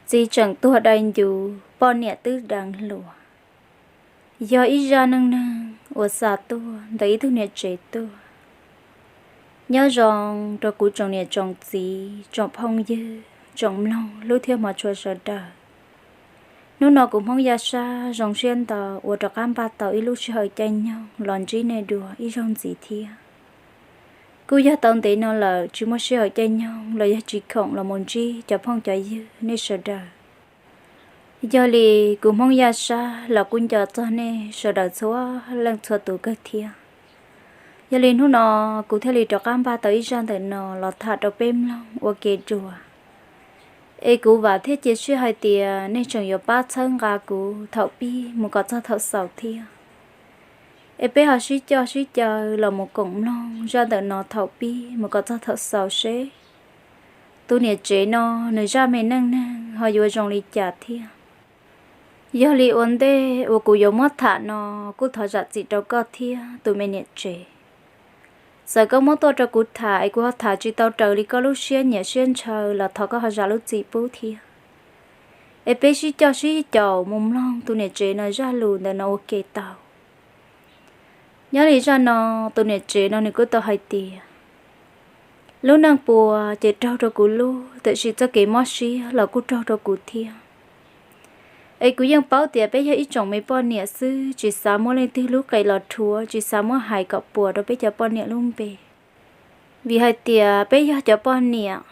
Txiv tseem tuag dai ncuv, poj niam twb deev hluas. Yog ib zaj neej neeg uas xa tuaj ntawm ib tug niam tsev tuaj. Nyob zoo rau kuv tsoom niam tsoom txiv, tsoom phooj ywg, tsoom mloog hlub thiab hmov tshua sawv daws. Hnub no kuv Hmoob Yaj Sab zoo siab ntau uas rov qab npaj tau ib lub sij hawm caij nyoog los ntsib nej dua ib zaug ntxiv thiab. Kuj yog tau ntev no lawm tsis muaj sij hawm caij nyoog los yog tsis khoom los mus ntsib cov phooj cov ywg nej sawv daws. Yog li kuv Hmoob Yaj Sab los kuj nco txog nej sawv daws txhua leej txhua tus kawg thiab. Yog li hnub no kuv thiaj li rov qab npaj tau ib zaj ntawm no los tham rau peb mloog ua ke dua. Es kuv vam thiab cia siab hais tias nej tseem yuav pab txhawb nqa kuv thaum pib mus kom txog thaum xaus thiab. Es peb ho sib coj sib caw los mus koom mloog zaj ntawm no thaum pib mus kom txog thaum xaus seb tus niam tsev no nws zaj me neej neeg ho yuav zoo li cas thiab. Yog li ua ntej uas kuv yuav muab tham no, kuj thov zam txim rau koj thiab tus me niam tsev. Txawm koj muab tuaj rau kuv tham es kuv ho tham tsis tau raws li koj lub siab nyiam siab ntshaw los thov koj ho zam lub txim pub thiab. Es peb sib coj sib caum mus mloog tus niam tsev no zaj lus ntawm no ua ke tau. Nyob li zaj no, tus niam tsev no nws kuj tau hais tias, lub neej puas ces raug rau kuv lub, tiam sis txoj kev mob siab los kuj raug rau kuv thiab. Es kuv yeej paub tias peb yog ib tsoom me poj niam xwb, tsis xav muab leej twg lub qe los rhuav, tsis xav muab hais kom puas rau peb cov poj niam lub npe. Vim hais tias peb yog cov poj niam,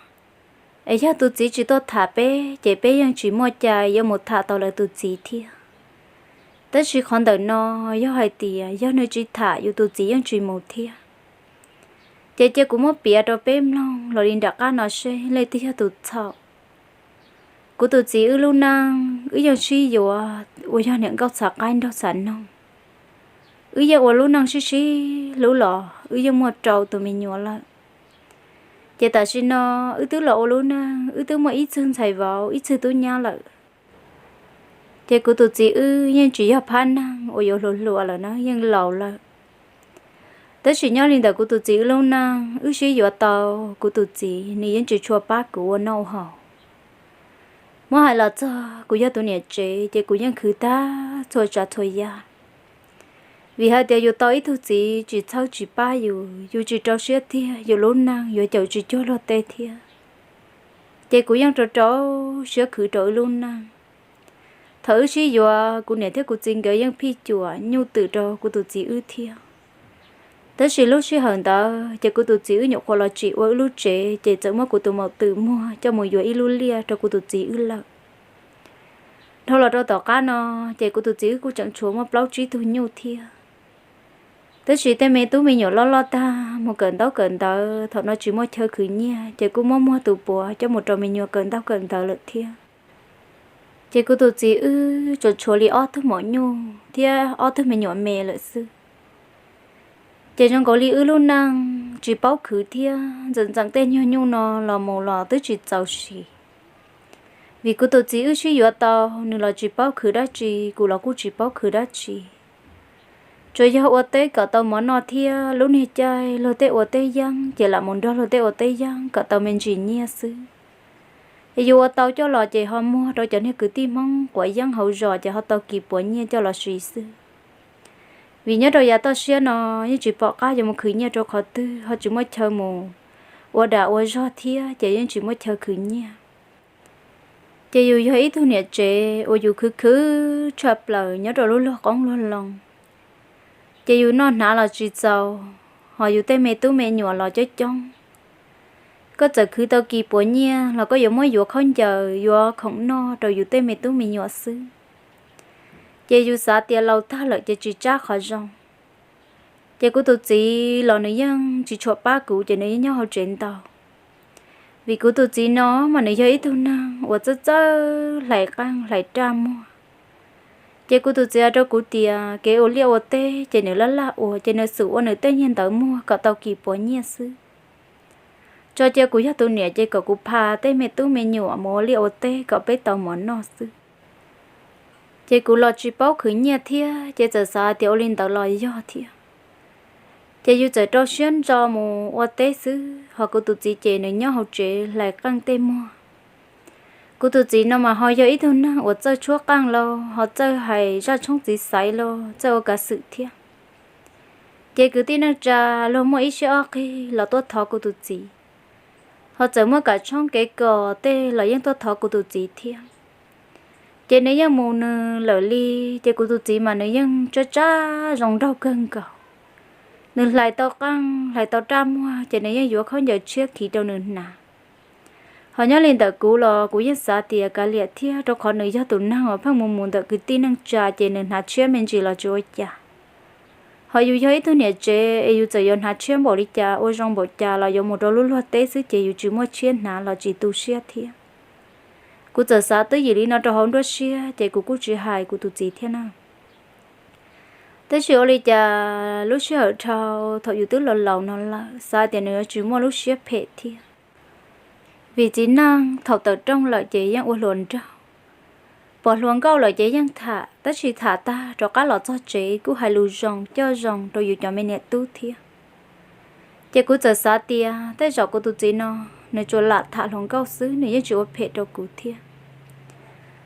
es yog tus txiv tsis tuaj tham peb ces peb yeej tsis muaj cai yuav mus tham tau lawv tus txiv thiab. Tab sis qhov ntawm no yog hais tias yog nws tsis tham yus tus txiv yeej tsis mus thiab. Ces cia kuv muab piav rau peb mloog los li nram qab no seb leej twg yog tus txhaum. Kuv tus txiv wb lub neej wb yeej sib yuav uas yog niam nkauj txhav qaib nraug txhav noog. Wb yeej ua lub neej sib sib hlub los wb yeej muaj rau tus me nyuam lawm. Ces tam sim no wb twb los ua lub neej, wb twb muaj ib txwg ntxhais vauv ib txwg tub nyab lawm. Ces kuv tus txiv wb yeej tsis yog phab neeg uas yuav hluas hluas lawm na, yeej laus lawm. Tab sis nyob li ntawm kuv tus txiv wb lub neej, wb sib yuav tau, kuv tus txiv nws yeej tsis tshua pab kuv ua noj ua haus. Muab hais los txog kuv yog tus niam tsev ces kuv yeej khwv tag txhua tsav txhua yam. Vim hais tias yus tau ib tug txiv tsis txhawb tsis pab yus, yus tsis rau siab tiag, yus lub neej yuav caum tsis cuag luag tej thiab. Ces kuv yeej rau rau siab khwv rau wb lub neej. Thaum wb sib yuav, kuv niam thiab kuv txiv nkawd yeej phij cuam nyuj twm rau kuv tus txiv wb thiab. Tab sis lub sij hawm ntawd ces kuv tus txiv wb nyuam qhuav los tsim ua wb lub tsev, ces txawm muab kuv tus maum twm muag coj mus yuav ib lub liaj rau kuv tus txiv wb lawm. Dhau los rau tom qab no, ces kuv tus txiv wb kuj tseem tshuav muaj plaub tsib tug nyuj thiab. Tab sis tej me tub me nyuam loj loj tag mus kawm ntaub kawm ntawv, thaum no tsis muaj chaw khwv nyiaj, ces kuj muab muag tus puav coj mus rau me nyuam kawm ntaub kawm ntawv lawm thiab. Ces kuv tus txiv wb tsuas tshuav li ob tug maum nyuj thiab ob tug me nyuam me lawm xwb. Ces zoo nkaus li wb lub neej tsis paub khwv thiab, ntxeem ntxeem tej nyuag nyuj no los mus los twb tsis txaus siv. Vim kuv tus txiv wb sib yuav tau, nws los tsis paub khwv dab tsi, kuv los kuj tsis paub khwv dab tsi. Tsuas yog ua teb kom tau mov noj thiab lub niag caij luag tej ua teb yeeb ces lam mus nrog luag tej ua teb yeeb kom tau me ntsis nyiaj xwb. Es yus ua tau coj los ces ho muag rau cov niag kwv tij Hmoob quav yeeb hauv zos ces ho tau kis puav nyiaj coj los siv xwb. Vim nyob rau yav toj siab no yeej tsis pom qab yuav mus khwv nyiaj rau qhov twg, ho tsis muaj chaw mus ua dag ua zog thiab ces yeej tsis muaj chaw khwv nyiaj. Ces yus yog ib tug niam tsev uas yus khwv khwv tshaj plaws nyob rau lub luag qoob luag loo. Ces yus noj hnav los tsis txaus, ho yus tej me tub me nyuam los coob coob. Koj txawm khwv tau kis puav nyiaj los koj yuav muab yuav khaub ncaws yuav khoom noj rau yus tej me tub me nyuam xwb. Ces yus xav tias laus tag lawm ces tsis tsab qhov zoo. Ces kuv tus txiv los nws yeej tsis tshua pab kuv, ces nws yeej nyob hauv tsev ntau. Vim kuv tus txiv no mas nws yog ib tug neeg uas txawj txawj hlais qeej hlais raj muag. Ces kuv tus txiv hais rau kuv tias kev ua liaj ua teb ces nws laj laj ua, ces nws xum ua nws tej niag ntawv muag kom tau kis puav nyiaj xwb. Tso cia kuv yog tus niam ces kom kuv pha tej me tub me nyuam mus ua liaj ua teb kom peb tau mov noj xwb. Ces kuv los tsis paub khwv nyiaj thiab, ces txawm xav tias ua li ntawd los yog thiab. Ces yus txawm rau siab ntso mus ua teb xwb, ho kuv tus txiv ces nws nyob hauv tsev hlais qeej tej muag. Kuv tus txiv no mas ho yog ib tug neeg uas txawj tshuab qeej los ho txawj hais zaj tshoob txiv xaiv los txawj ua kav xwm thiab. Ces kwv tij neej tsa luag muaj ib siab ob qig los tuaj thov kuv tus txiv, ho txawm muaj kam tshoob kev kos tej los yeej tuaj thov kuv tus txiv thiab. Ces nws yeej mus nws lawm li. Ces kuv tus txiv mas nws yeej tsab tsab zoo nraug kawg nkaus. Nws hlais tau qeej hlais tau raj muag ces nws yeej yuav khaub ncaws tshiab khiv rau nws hnav. Ho nyob li ntawm kuv los kuv yeej xav tias kav liam thiab, rau qhov nws yog tus neeg uas pheej mus mus ntawm kwv tij neej tsa ces nws hnav tshiab me ntsis los tsis ua cas. Ho yus yog ib tug niam tsev es yus txawm yuav hnav tshiab npaum li cas ua zoo npaum cas los yuav mus rau lub luag teb xwb ces yus tsis muaj tshiab hnav los tsis tu siab thiab. Kuv txawm xav twb yim li no rau hauv nruab siab ces kuv kuj tsis hais kuv tus txiv thiab na. Tab sis ua li cas lub sij hawm dhau thaum yus twb los laus no lawm xav tias nws yuav tsis muaj lub siab phem thiab. Vim txiv neej thaum tawm rooj lawm ces yeej ua hluas nraug, pom hluas nkauj lawm ces yeej tham, tab sis tham tag rov qab los txog tsev kuj hais lus zoo coj zoo rau yus cov me niam tub thiab. Ces kuv txawm xav tias tej zaum kuv tus txiv no nws tsuas lam tham hluas nkauj xwb, nws yeej tsis ua phem rau kuv thiab.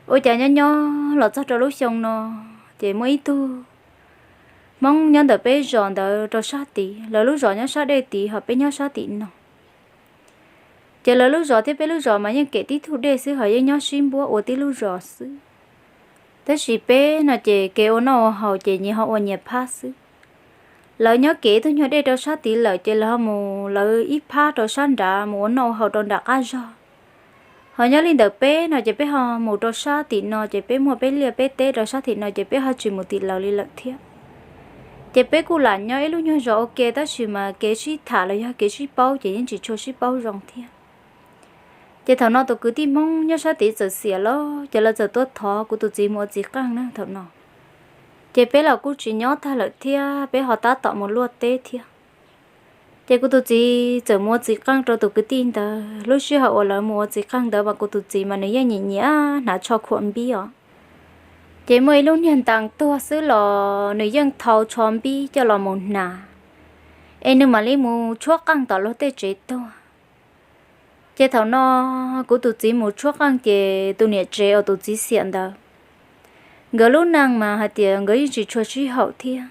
Ua cas nyob nyob los txog rau lub xyoo no ces muaj ib tug Hmoob nyob ntawm peb zos ntawd rau sab tid, lawv lub zos nyob sab dej tid ho peb nyob sab tim no. Ces lawv lub zos thiab peb lub zos mas yeej kem tib tug dej xwb ho yeej nyob sib npuab ua tib lub zos xwb. Tab sis peb no ces kev ua noj ua haus ces nyias ho ua nyias phab xwb. Lawv nyob kem ib tug nyuag dej rau sab tid lawm ces lawv ho mus lawv ib phab rau sab nrad mus ua noj ua haus rau nram qab zog. Ho nyob li ntawm peb no ces peb ho mus rau sab tim no ces peb muaj peb liaj peb teb rau sab tim no ces peb ho tsis mus tim lawv li lawm thiab. Ces peb kuj lam nyob ib lub nyuag zos ua ke tab sis mas kev sib tham los yog kev sib paub ces yeej tsis tshua sib paub zoo thiab. Ces thaum no tus kwv tij Hmoob nyob sab tid txawm xiam los ces lawv txawm tuaj thov kuv tus txiv mus ua txiv qeej na thaum no. Ces peb los kuj tsis nyob tag lawm thiab peb ho tab tom mus luaj teb thiab. Ces kuv tus txiv txawm mus ua txiv qeej rau tus kwv tij ntawd. Lub sij hawm uas lawv mus ua txiv qeej ntawd mas kuv tus txiv mas nws yeej nyiam nyiam hnav tsho khuam npib os. Ces muaj ib lub niag ntees tuag xwb los nws yeej thau tsho npib coj los mus hnav, es nws mam li mus tshuab qeej tom luag tej tsev tuag. Ces thaum no kuv tus txiv mus tshuab qeej ces tus niam tsev uas tus txiv xiam ntawd, nkawd lub neej mas hais tias nkawd yeej tsis tshua sib haum thiab.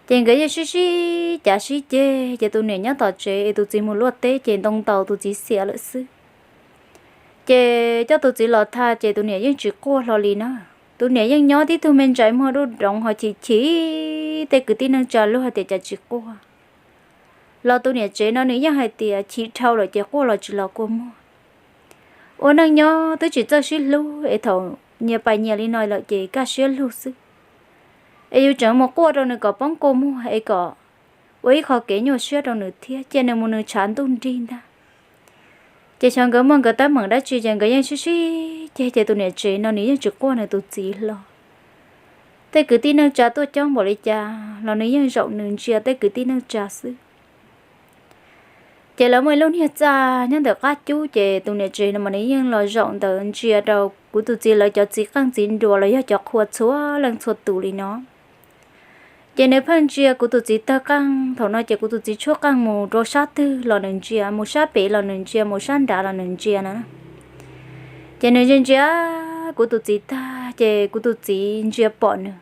Ces nkawd yeej sib sib cav sib ceg ces tus niam nyob tom tsev es tus txiv mus luaj teb ces ntoo ntaus tus txiv xiam lawm xwb. Ces coj tus txiv los tha ces tus niam yeej tsis quaj hlo li na. Tus niam yeej nyob tib tug me ntsais muag dub doov ho chim chim, tej kwv tij neej tsa luag hais tias cas tsis quaj. Los tus niam tsev no nws yeej hais tias chim dhau lawm ces quaj los tsis los kua muag. Ua neej nyob twb tsis txawj sib hlub es thaum nyias pais nyias li no lawm ces kaj siab lug xwb. Es yus tseem mus quaj rau nws kom poob kua muag es kom ua ib qho kev nyuaj siab rau nws thiab, cia nws mus nws tshav ntuj nrig ntag. Ces xyov nkawd muaj nkawd teeb meem dab tsi ces nkawd yeej sib sib ceg ces tus niam tsev no nws yeej tsis quaj nws tus txiv hlo. Tej kwv tij neej tsa tuaj coob npaum li cas los nws yeej zaum nws ntsia tej kwv tij neej tsa xwb. Ces lawv muaj ib lub niag txaj nyob ntawm qab cub ces tus niam tsev no mas nws yeej los zaum ntawd ntsia rau kuv tus txiv lawv cov txiv qeej txiv nruas los yog cov qhua txhua leej txhua tus li no. Ces nws pheej ntsia kuv tus txiv tawg qeej, thaum no ces kuv tus txiv tshuab qeej mus rau sab twg los nws ntsia, mus sab pem los nws ntsia, mus sab nrad los nws ntsia na. Ces nws ntsia ntsia kuv tus txiv tag ces kuv tus txiv ntsia pom nws.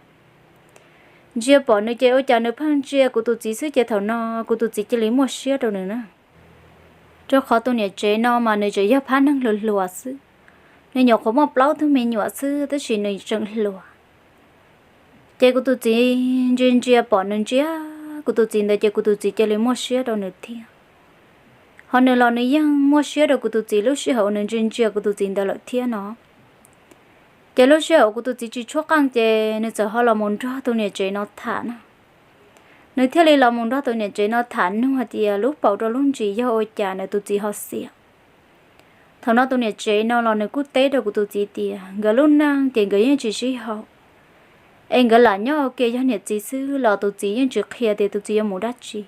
Ntsia pom nws ces ua cas nws pheej ntsia kuv tus txiv xwb ces thaum no kuv tus txiv cia li muaj siab rau nws na. Rau qhov tus niam tsev no mas nws tseem yog phab neeg hluas hluas xwb, nws nyuam qhuav muaj plaub tug me nyuam xwb tab sis nws tseem hluas. Ces kuv tus txiv ntsia ntsia pom nws ntsia kuv tus txiv ntawd ces kuv tus txiv cia li muaj siab rau nws thiab. Ho nws los nws yeej muaj siab rau kuv tus txiv lub sij hawm uas nws ntsia ntsia kuv tus txiv ntawd lawm thiab no. Ces lub sij hawm kuv tus txiv tsis tshuab qeej ces nws txawm ho los mus nrog tus niam tsev no tham na. Nws thiaj li los mus nrog tus niam tsev no tham nug hais tias lub paus rau lub ntsis yog ua cas nws tus txiv ho xiam. Thaum no tus niam tsev no los nws kuj teb rau kuv tus txiv tias nkawd lub neej ces nkawd yeej tsis sib haum, es nkawd lam nyob ua ke yog niam txiv xwb los tus txiv yeej tsis qhia tias tus txiv yuav mus dab tsi.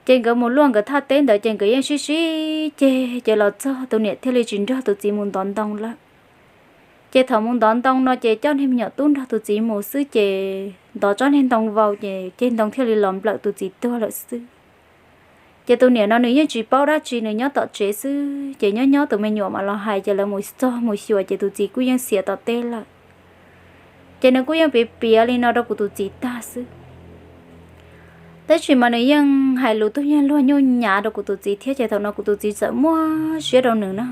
Ces nkawd mus luaj nkawd thaj teb ntawd ces nkawd yeej sib sib ceg ces los txog tus niam thiaj li tsis nrog tus txiv mus ntov ntoo lawm. Ces thaum mus ntov ntoo no ces coj niag me nyuam tub nrog tus txiv mus xwb ces ntov tsob niag ntoo vau ces ceg ntoo thiaj li los nplawm tus txiv tuag lawm xwb. Ces tus niam no nws yeej tsis paub dab tsi, nws nyob tom tsev xwb, ces nyob nyob tus me nyuam mam los hais, ces lawv mus txog mus xyuas ces tus txiv kuj yeej xiam tom teb lawm. Ces nws kuj yeej piav piav li no rau kuv tus txiv tag xwb. Tab sis mas nws yeej hais lus tug yeej luag nyuj nyav rau kuv tus txiv thiab, ces thaum no kuv tus txiv txawm muaj siab rau nws na.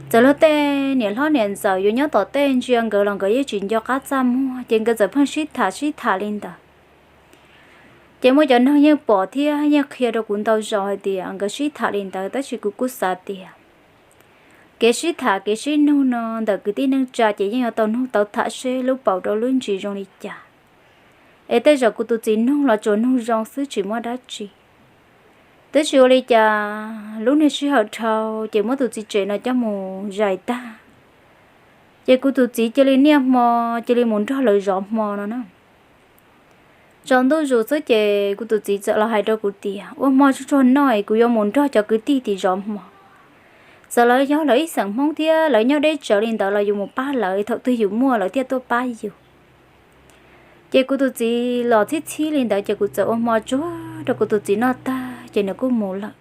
Txawm luag tej niam hlob niam ntxawm yuav nyob tom tej ntsia nkawd los nkawd yeej tsis nco qab txaj muag, ces nkawd txawm pheej sib tham sib tham li ntawd. Ces muaj cov neeg yeej pom thiab yeej qhia rau kuv ntau zaus hais tias nkawd sib tham li ntawd, tab sis kuv kuj xav tias kev sib tham kev sib nug no ntawm kwv tij neej tsa ces yeej yuav tau nug tau tham seb lub paus rau lub ntsis zoo li cas. Es tej zaum kuv tus txiv nug los tsuas nug zoo xwb tsis muaj dab tsi. Tab sis ua li cas lub niag sij hawm dhau ces muab tus txiv tsev no coj mus zais tag, ces kuv tus txiv cia li niaj hmo cia li mus nrog lawv zov hmo no na. Tsaus ntuj zus xwb ces kuv tus txiv txawm los hais rau kuv tias ua hmo tsuag tsuag noj es kuv yuav mus nrog cov kwv tij tim zov hmo. Txawm lawv yog lawv ib xeem Hmoob thiab lawv nyob deb tsawv li ntawd los yus mus pab lawv, thaum twg yus muaj lawv thiaj tuaj pab yus. Ces kuv tus txiv los txhib txhib li ntawd ces kuv txawm ua hmo tsuag rau kuv tus txiv noj tag ces nws kuj mus lawm.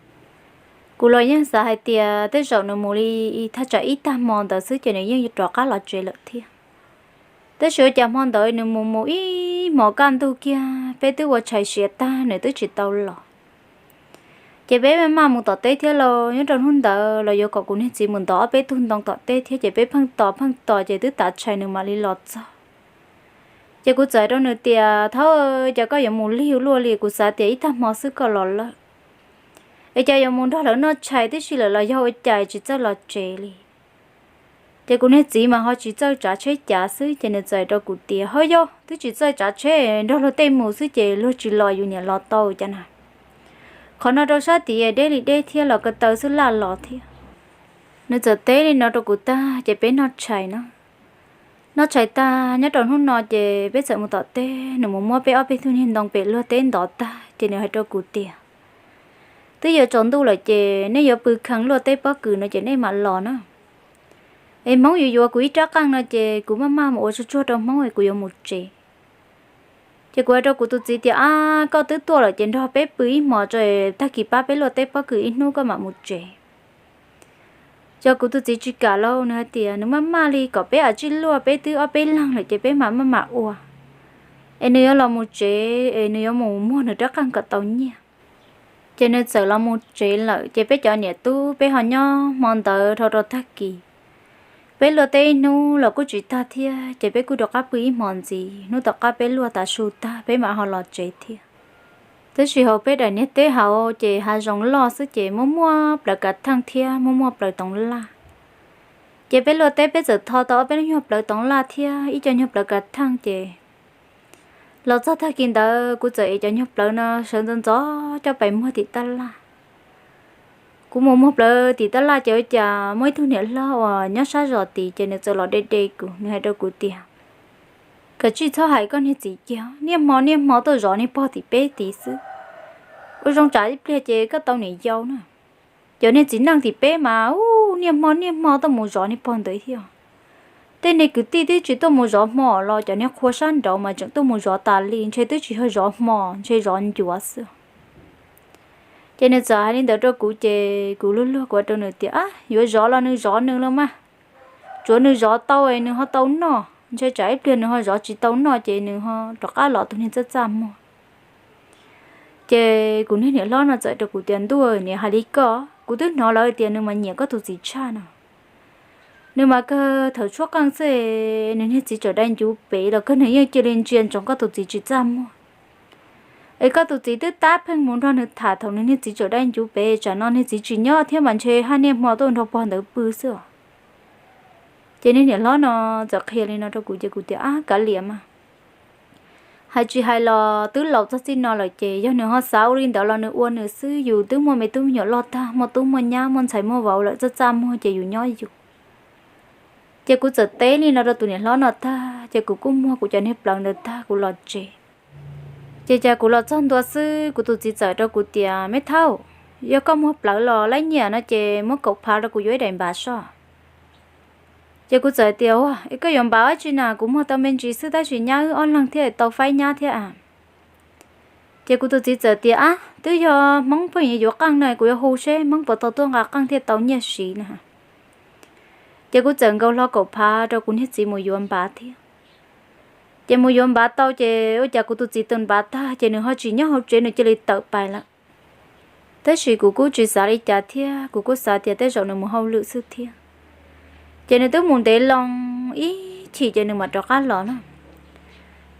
Kuv los yeej xav hais tias tej zaum nws mus li thaj tsam ib tag hmo ntawd xwb ces nws yeej rov qab los tsev lawm thiab. Tab sis ua cas hmo ntawd nws mus mus ib hmos kaj ntug kiag peb twb ua tshais siav tag nws twb tsis tau los. Ces peb maj maj mus tom teb thiab lauj, nyob rau hnub ntawd los yuav kom kuv niag txiv mus ntov ob peb tug ntoo tom teb thiab ces peb pheej tos pheej tos ces twb tav tshais nws mam li los txog. Ces kuv txawm rau nws tias thaub, cas koj yuav mus lig luaj li, kuv xav tias ib tag hmo xwb koj los lawm. Es cas yuav mus nrog lawv noj tshais tib si lawm los yog ua cas tsis txawj los tsev li. Ces kuv niag txiv mas ho tsis txawj tsav tsheb cav xwb ces nws txawm rau kuv tias hawb yau, twb tsis txawj tsav tsheb, nrog luag tej mus xwb ces luag tsis los yus niam los tau cas na. Qhov no rau sab tid deb li deb thiab los ko taw xwb laj los thiab. Nws txawm teb li no rau kuv tag ces peb noj tshais no. Noj tshais tag nyob rau hnub no ces peb txawm mus tom teb, nws mus muab peb ob peb tug niag ntoo pem luag teb ntov tag ces nws hais rau kuv tias twb yuav tsaus ntuj lawm ces nej yuav pw kheev luaj teb pob kws no ces nej mam los na. Es Hmoob yuav yuav kuv ib rab qeej no ces kuv maj maj mus ua tsuag tsuag rau Hmoob es kuv yuav mus tsev. Ces kuv hais rau kuv tus txiv tias ab, koj twb tuaj lawm ces nrog peb pw ib hmos tso, tag kis pab peb luaj teb pob kws ib hnub koj mam mus tsev. Ces kuv tus txiv tsis kam lauj, nws hais tias nws maj maj li kom peb ua tsij luaj, peb twb ob peb leeg lawm ces peb mam maj mam ua. Es nws yuav los mus tsev es nws yuav mus muag nws rab qeej kom tau nyiaj. Ces nws txawm los mus tsev lawm ces peb cov niam tub peb ho nyob hmo ntawd dhau rau tag kis. Peb luaj teb ib hnub los kuj tsis tag thiab ces peb kuj rov qab pw ib hmos ntxiv, hnub tom qab peb luaj tav su tag peb mam ho los tsev thiab. Tab sis hauv peb daim niag teb hauv ces hav zoov loj xwb ces muaj muaj plawv kav theej thiab muaj muaj plawv toov laj. Ces peb luaj teb peb txawm tho tau ob peb lub nyuag plawv toov laj thiab ib co nyuag plawv kav theej ces los txog tag kis ntawd kuv txawm ev cov nyuag plawv no sawv ntxov ntxov coj pais muag tim tab laj. Kuv mus muag plawv tim tab laj ces ua cas muaj ib tug niam hlob uas nyob sab zos tid ces nws txawm los de de kuv, nws hais rau kuv tias kav tsij txhob hais koj niag txiv kiag, niaj hmo niaj hmo tuaj zov niag pog tim peb tid xwb. Ua zoo tsam ib pliag ces koj tau niam yau na. Cov niag txiv neej tim peb mas ub, niaj hmo niaj hmo tuaj mus zov niag pog ntawd thiab. Tej niag kwv tij twb tsis tuaj mus zov hmo los cov niag qhua sab nraud mas tseem tuaj mus zov tas li, ntshe twb tsis yog zov hmo, ntshe zov ncuav xwb. Ces nws txawm hais li ntawd rau kuv ces kuv luag luag kuv hais rau nws tias ab, yuav zov los nws zov nws los mas, tsuav nws zov tau nws ho tau noj, ntshe tsam ib pliag nws ho zov tsis tau noj ces nws ho rov qab los tus niag txaj txaj muag. Ces kuv niag niam hlob no txawm rau kuv tias ntuj, niam hais li koj, kuv twb hnov lawv tias nws mas nyiam koj tus txiv tshaj no. Nws mas kawg thaum tshuab qeej xwb, nws niag txiv tsaum dai ncuv pem los kawg nws yeej cia li ntsia ntsoov koj tus txiv tsis txaj muag. Es koj tus txiv twb tab pheej mus nrog nws tham thaum nws niag txiv tsaum dai ncuv pem, tsam no niag txiv tsis nyob thiab mas ntshe haj niaj hmo tuaj nrog pog ntawd pw xwb os. Ces niag niam hlob no txawm qhia li no rau kuv ces kuv tias ab, kav liam mas. Hais tsis hais los twb laus txog txij no lawm ces yog nws ho xav ua li ntawd los nws ua nws xwb, yus twb muaj me tub me nyuam loj tag, muaj tub muaj nyab muaj ntxhais muaj vauv lawm, txaj txaj muag ces yus nyob yus. Ces kuv txawm teb li no rau tus niam hlob no tag ces kuv kuj muag kuv cov niag plawv ntawd tag kuv los tsev. Ces cas kuv los txog ntua xwb kuv tus txiv txawm rau kuv tias me thaub, yog koj muag plawv los laib nyiam no ces muab kaum phav rau kuv yuav ib daim npav soj. Ces kuv txawm tias ua es koj yuav npav dab tsi na, kuv muag tau me ntsis xwb tab sis nyab wb ob leeg thiaj tau faib nyab thiab a. Ces kuv tus txiv txawm tias, Ab, twb yog Hmoob pheej yuav yuav qeej no, kuv yuav hu seb Hmoob puas tau tuaj nqa qeej thiaj tau nyiaj siv na. Ces kuv txawm nkaus hlo kaum phav rau kuv niag txiv mus yuav npav thiab. Ces mus yuav npav tau ces ua cas kuv tus txiv tus npav tag ces nws ho tsis nyob hauv tsev, nws cia li tawm pais lawm. Tab sis kuv kuj tsis xav li cas thiab, kuv kuj xav tias tej zaum nws mus hauj lwm xwb thiab. Ces nws twb mus ntev loo ib chim ces nws mam rov qab los na.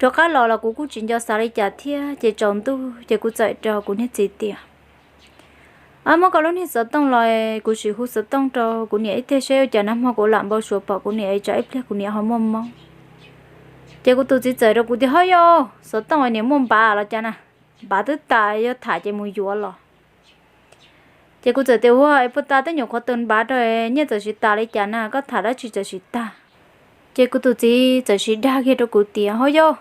Rov qab los los kuv kuj tsis nco xav li cas thiab, ces tsaus ntuj ces kuv txawm rau kuv niag txiv tias, Ab, muab koj lub niag xov tooj los, kuv sim hu xov tooj rau kuv niam ib teg seb ua cas nag hmo kuv lam npau suav pom kuv niam, tsam ib pliag kuv niam ho muaj mob. Ces kuv tus txiv txawm rau kuv tias, Ho yog xov tooj niam muaj npav los cas na, npav twb tas, yog tham ces mus yuav los. Ces kuv txawm tias, Ua, es puas tas twb nyuam qhuav tus npav rau, nyiaj txawm siv tas li cas na, koj tham dab tsi txawm siv tag? Ces kuv tus txiv txawm siv dag kiag rau kuv tias, Ho yog,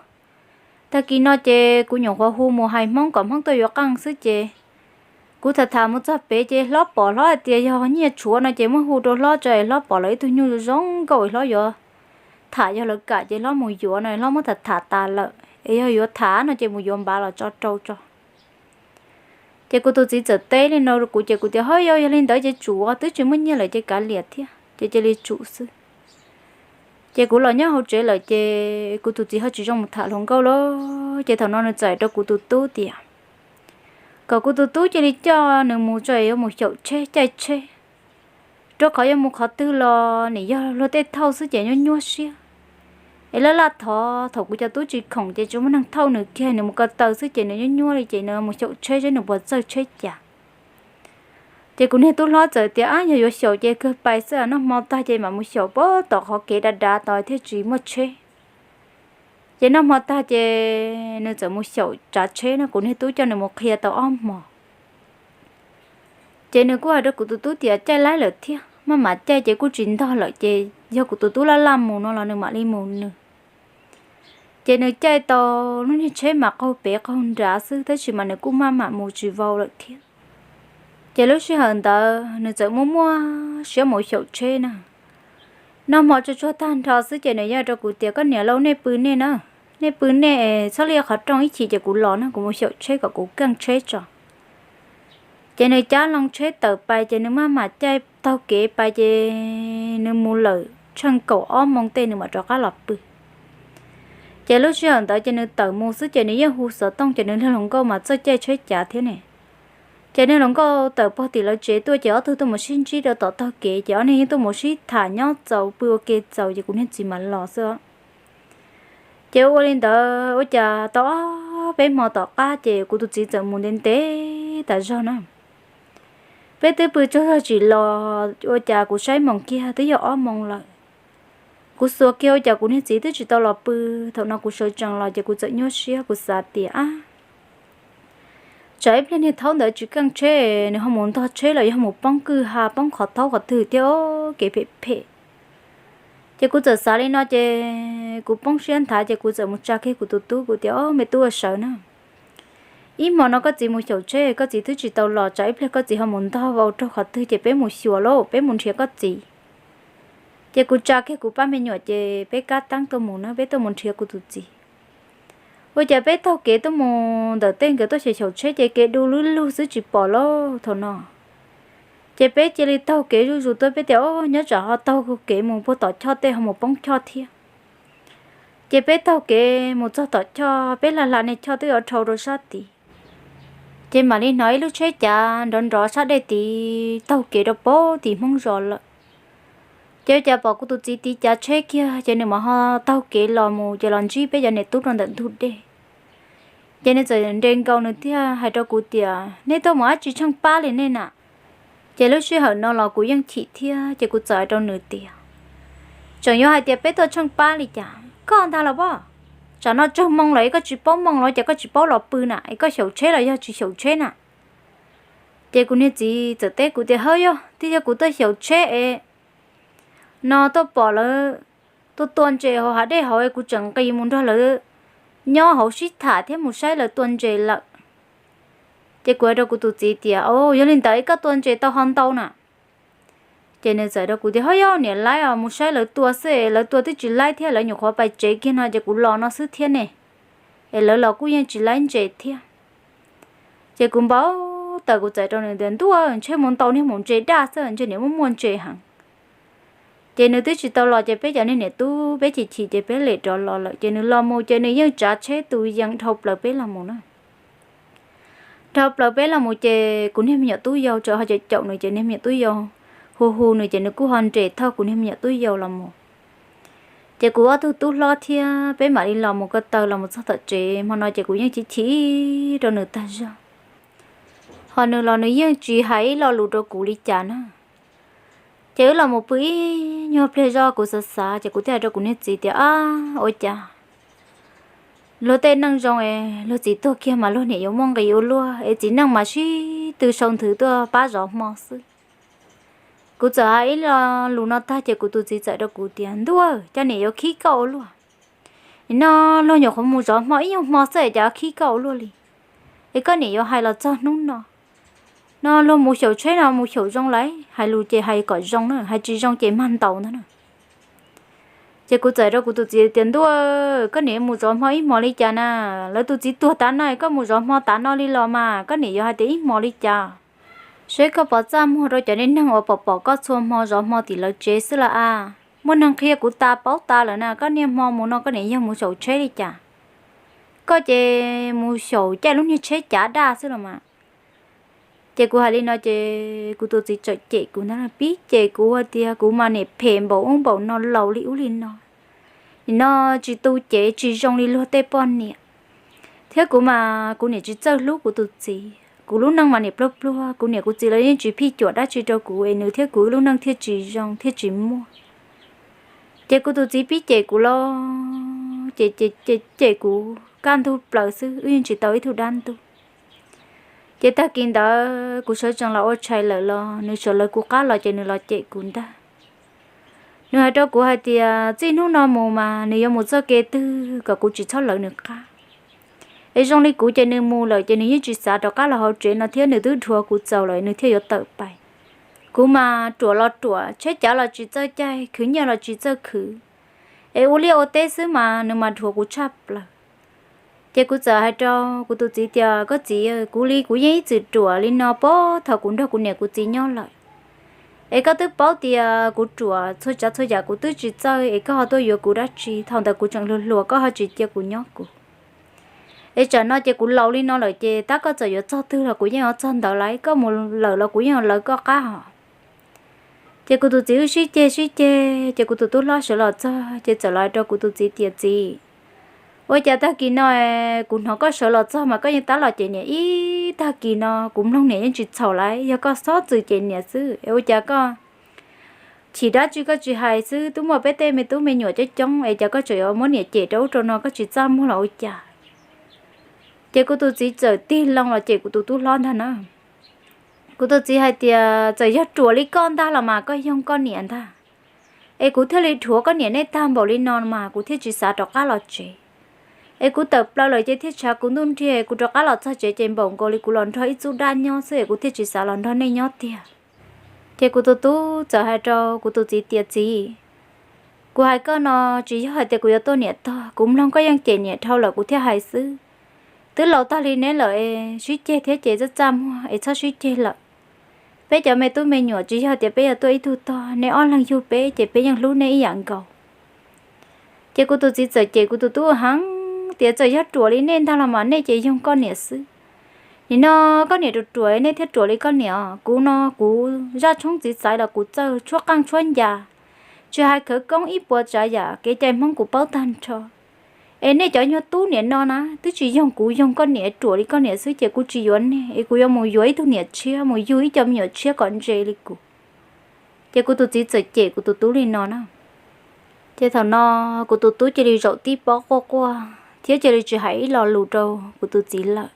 tag kis no ces kuv nyuam qhuav hu mus hais Hmoob kom Hmoob tuaj yuav qeej xwb ces kuv tham tham mus txog pem ces hlob pom, hlob hais tias yog nyiaj tshuav no ces muab hu rau hlob tso, hlob pom lawv ib tug nyuj zoo nkauj, hlob yuav tham, yog lawv kam ces hlob mus yuav no, hlob muab tham tham tas lawm es yog yuav tham no ces mus yuav npav los tso rau tso. Ces kuv tus txiv txawm teb li no rau kuv ces kuv tias, Ho yog, yog li ntawd ces tsum, twb tsis muaj nyiaj lawm ces kav liam thiab, ces cia li tsum xwb. Ces kuv los nyob hauv tsev lawm ces kuv tus txiv ho tsis zoo mus tham hluas nkauj lawm, ces thaum no nws txawm rau kuv tus tub tias kom kuv tus tub cia li coj nws mus tso, yuav mus xyaum tsheb caij tsheb, rau qhov yuav mus qhov twg los nim yog luag tej thauj xwb ces nyuaj nyuaj siab. Es laj laj thov thaum kuv cov tub tsis khoom ces tsis muaj neeg thauj nws kiag, nws mus ko taw xwb ces nws nyuaj nyuaj li ces nws mus xyaum tsheb seb nws puas txawj tsheb cas. Ces kuv niag tub hlob txawm tias, Ab, yog yuav xyaum ces kawg pais xwb, noj hmo tag ces mam mus xyaum puag tom qhov kev dav dav tod thiaj tsis muaj tsheb. Ces noj hmo tag ces nws txawm mus xyaum tsav tsheb no, kuv niag tub coj nws mus qhia tau ob hmos. Ces nws kuj hais rau kuv tus tub tias caij laib lawm thiab, maj mam caij ces kuj tsis ntog lawm ces yog kuv tus tub laj laj mus no los nws mam li mus nws. Ces nws caij tau lub niag tsheb mas qaug pem qaug nrad xwb, tab sis mas nws kuj maj mam mus tsis vau lawm thiab. Ces lub sij hawm ntawd nws txawm muaj muaj siab mus xyaum tsheb na. Noj hmo tsuag tsuag tag nrho xwb ces nws yeej rau kuv tias, Koj niam lauj, nej pw nej na, nej pw nej es txhob li qhov rooj, ib chim ces kuv los na, kuv mus xyaum tsheb kom kuv keej tsheb tso. Ces nws cab loo tsheb tawm pais ces nws maj mam caij taug kev pais ces nws mus lawm tsheej kaum ob moos tej nws mam rov qab los pw. Ces lub sij hawm ntawd ces nws tawm mus xwb ces nws yeej hu xov tooj ces nws niag hluas nkauj mas txawj caij tsheb cav thiab ne. Ces niag hluas nkauj tawm pog tim lawv tsev tuaj ces ob tug tuaj mus sib ntsib rau tom taug kev ces ob niag yeej tuaj mus sib tham nyob txaus pw ua ke txaus ces kuv niag txiv mam los xwb. Ces ua li ntawd ua cas tau ob peb hmo tom qab ces kuv tus txiv txawm mus ntev ntev tas zog na. Peb twb pw tsaug zog tsis los, ua cas kuv saib moos kiag twb yog ob moos lawm. Kuv xuas kiag ua cas kuv niag txiv twb tsis tau los pw. Thaum no kuv sawv tsees los ces kuv txawm nyuaj siab, kuv xav tias, Ab, tsam ib pliag niag thaub ntawd tsis keej tsheb, nws ho mus ntog tsheb los yog mus poob kwj ha poob qhov thaub qhov twg thiab, kev phem phem. Ces kuv txawm xav li no ces kuv poob siab nthav ces kuv txawm mus tsa kiag kuv tus tub, kuv tias, Ob, me tub, ua sawv na, ib hmo no koj txiv mus xyaum tsheb koj txiv twb tsis tau los, tsam ib pliag koj txiv ho mus ntog vau raug qhov twg ces peb mus xyuas lauj, peb mus nrhiav koj txiv. Ces kuv tsa kiag kuv pab me nyuam ces peb kab teeb tuaj mus na, peb tuaj mus nrhiav kuv tus txiv. Ua cas peb taug kev tuaj mus ntawm tej nkawd tuaj xyaum xyaum tsheb ces kev du lub lug xwb tsis pom lauj thaum no. Ces peb cia li taug kev zuj zus tuaj, peb tias, Ob, nyob tsam ho taug kev mus puag tom choj tej ho mus poob choj thiab. Ces peb taug kev mus txog tom choj, peb hla hla niag choj twb yuav dhau rau sab tid. Ces mam li hnov ib lub tsheb cav nrov nrov sab dej tid taug kev rau puag tim Hmoob zos lawm. Ces ua cas pom kuv tus txiv tiv cav tsheb kiag ces nws mam ho taug kev los mus ces los ntsib peb cov niam tub rau ntawm ntug dej. Ces nws txawm nres nkaus nws thiaj hais rau kuv tias, Nej tuaj mus dab tsi tsheej pab li nej na? Ces lub sij hawm no los kuv yeej chim thiab ces kuv txawm hais rau nws tias, Tseem yuav hais tias peb tuaj tsheej pab li cas, koj ntag los pob. Tsam no tsawg moo lawm es koj tsis paub moo los cas koj tsis paub los pw na, es koj xyaum tsheb los yog tsis xyaum tsheb na? Ces kuv niag txiv txawm teb kuv tias, Hawb, yog twb yog kuv tuaj xyaum tsheb es no tuaj pom lawv tuaj tua ntses hauv hav dej hauv es kuv tseem nqis mus nrog lawv nyob hauv sib tham thiab mus saib lawv tua ntses lawm. Ces kuv hais rau kuv tus txiv tias, Au, yog li ntawd es koj tua ntses tau ho ntau na? Ces nws txawm rau kuv tias, Hawb, yog niam laib os, mus saib lawv tua xwb es lawv tua twb tsis laib thiab, lawv nyuam qhuav pais tsev kiag no ces kuv los no xwb thiab ne, es lawv los kuj yeej tsis laib ntses thiab. Ces kuv npau taws, kuv txais rau nws tias, Ntuj, ntshe mus ntaus niag maum ntses daj xwb, ntshe niam muaj muaj ntses heev. Ces nws twb tsis tau los ces peb cov niag niam tub peb chim chim ces peb lem rov los lawm. Ces nws los mus ces nws yeej tsav tsheb tus yees dhau plaws peb los mus na. Dhau plaws peb los mus ces kuv niag me nyuam tub yau txawm ho caum caum nws ces niag me nyuam tub yau hu hu nws ces nws kuj ho nres thauj kuv niag me nyuam tub yau los mus. Ces kuv ob tug tub hlob thiab peb mam li los mus ko taw los mus txog tom tsev. Hmo no ces kuv yeej chim chim rau nws tag zog, ho nws los nws yeej tsis hais ib lo lus rau kuv li cas na. Ces wb los mus pw ib nyuag pliag zog kuv xav xav ces kuv thiaj hais rau kuv niag txiv tias, Ab, ua cas luag tej neej zoo es luag txiv tuag kiag mas luag niam yuav muaj nqis ua luaj es txiv neej mas sib tw sau nthwv tuaj pab zov hmo xwb. Kuv txawm hais ib lo lus no tag ces kuv tus txiv txawm rau kuv tias, Ntuj, cas niam yuav khib koj ua luaj. Nim no luag nyuam qhuav mus zov hmo ib nyuag hmo xwb es cas khib koj ua luaj li. Es koj niam yuav hais los txog hnub no, no luag mus xyaum tsheb no mus xyaum zoo lawm, hais lus ces hais kom zoo na, hais tsis zoo ces mag ntaus ntag na. Ces kuv txawm rau kuv tus txiv tias, Ntuj, koj niam mus zov hmo ib hmos li cas na? Lawv tus txiv tuag tav no koj mus zov hmo tav no li los mas koj niam yuav hais tias ib hmos li cas? Seb koj pov txaj muag rau cov neeg uas pom pom koj txhua hmo zov hmo tim lawv tsev xwb las as. Muaj neeg qhia kuv tas paub tas lawm na, koj niaj hmo mus no koj niam yog mus xyaum tsheb li cas? Koj ces mus xyaum caij lub niag tsheb cav daj xwb los mas. Ces kuv hais li no ces kuv tus txiv txawm cem kuv ntag, pib cem kuv hais tias kuv mas niam phem npaum ub npaum no, laus li ub li no, nim no tsis tu cev tsis zoo li luag tej poj niam. Thiab kuv mas kuv niam tsis txawj hlub kuv tus txiv, kuv lub neej mas niam pluag pluag, kuv niam kuv txiv lawv yeej tsis phij cuam dab tsi rau kuv es nws thiab kuv wb lub neej thiaj tsis zoo thiaj tsis muaj. Ces kuv tus txiv pib cem kuv los ces cem cem kuv kaj ntug plaws xwb, wb yeej tsis tau ib tug dab ntub. Ces tag kis ntawd kuv sawv tsees los ua tshais lawm los nws sawv lawv kuv qab los ces nws los cem kuv ntag. Nws hais rau kuv hais tias txij hnub no mus mas nws yuav mus txoj kev twg kom kuv tsis txhob lawv nws qab. Es zoo li kuv ces nws mus lawm ces nws yeej tsis xav rov qab los hauv tsev no thiab, nws twb dhuav kuv txaus lawm nws thiaj yuav tawm pais. Kuv mas ruam los ruam, tsheb cav los tsis txawj caij, khwv nyiaj los tsis txawj khwv, es ua liaj ua teb xwb mas nws mas dhuav kuv tshaj plaws. Ces kuv txawm hais rau kuv tus txiv tias, Koj txiv, kuv li kuv yeej ib txwm ruam li no puag thaum kuv nrog kuv niam kuv txiv nyob lawm. Es koj twb paub tias kuv ruam, txhua tsav txhua yam kuv twb tsis txawj, es koj ho tuaj yuav kuv dab tsi? Thaum ntawd kuv tseem hluas hluas, koj ho tsis cia kuv nyob kuv. Es tsam no ces kuv laus li no lawm ces tab koj txawm yuav txog twg los kuv yeej yuav txog ntawd lauj, koj mus lawm los kuv yeej yuav lawv koj qab hos. Ces kuv tus txiv wb sib ceg sib ceg ces kuv tus tub hlob sawv los txog ces txawm los hais rau kuv tus txiv tias, Txiv, ua cas tag kis no kuv hnov koj sawv los txog mas koj yeej tab los cem niam ib tag kis no? Kuv mloog niam yeej tsis txhaum lauj, yog koj xob txwm cem niam xwb es ua cas koj chim dab tsi koj tsis hais xwb? Twb muaj peb tej me tub me nyuam coob coob es cas koj tseem yuav muab niam cem rau ub rau no, koj tsis txaj muag los ua cas? Ces kuv tus txiv txawm tig loo los cem kuv tus tub hlob ntag na. Kuv tus txiv hais tias, Txawm yog ruam li koj ntag los mas koj yoog koj niam ntag. Es kuv thiaj li dhuav koj niam nej tag npaum li no mas kuv thiaj tsis xav rov qab los tsev. Es kuv tawm plaws lawm ces thiaj tshav kuv ntuj nrig, kuv rov qab los txog tsev ces npaum nkaus li kuv los nrog ib txub dab nyob xwb es kuv thiaj tsis xav los nrog nej nyob tiag. Ces kuv tus tub txawm hais rau kuv tus txiv tias, Txiv, kuv hais koj no tsis yog hais tias kuv yuav tuaj niam tog, kuv mloog koj yeej cem niam dhau lawm kuv thiaj hais xwb. Twb laus tag li neb lawm es sib ceg thiab ces txaj txaj muag es txhob sib ceg lawm. Peb cov me tub me nyuam tsis yog tias peb yuav tuaj ib tug tog, neb ob leeg yug peb ces peb yeej hlub neb ib yam nkaus. Ces kuv tus txiv txawm cem kuv tus tub heev tias, Txawm yog ruam li nej ntag los mas nej ces yoog koj niam xwb. Nim no koj niam ruam ruam nej thiaj ruam li koj niam. Kuv no kuv zaj tshoob txiv xaiv los kuv txawj tshuab qeej tshuab ncas, tsis hais khawv koob ib puas tsav yam kev cai Hmoob kuv paub tag nrho. Es nej cov nyuag tub niam no na twb tsis yoog kuv, yoog koj niam, ruam li koj niam xwb ces kuv tsis yuav nej es kuv yuav mus yuav ib tug niam tshiab, mus yug ib co me nyuam tshiab kom ntse li kuv. Ces kuv tus txiv txawm cem kuv tus tub li no na. Ces thaum no kuv tus tub cia li zaum tib pob quaj quaj thiab cia li tsis hais ib lo lus rau kuv tus txiv lawm.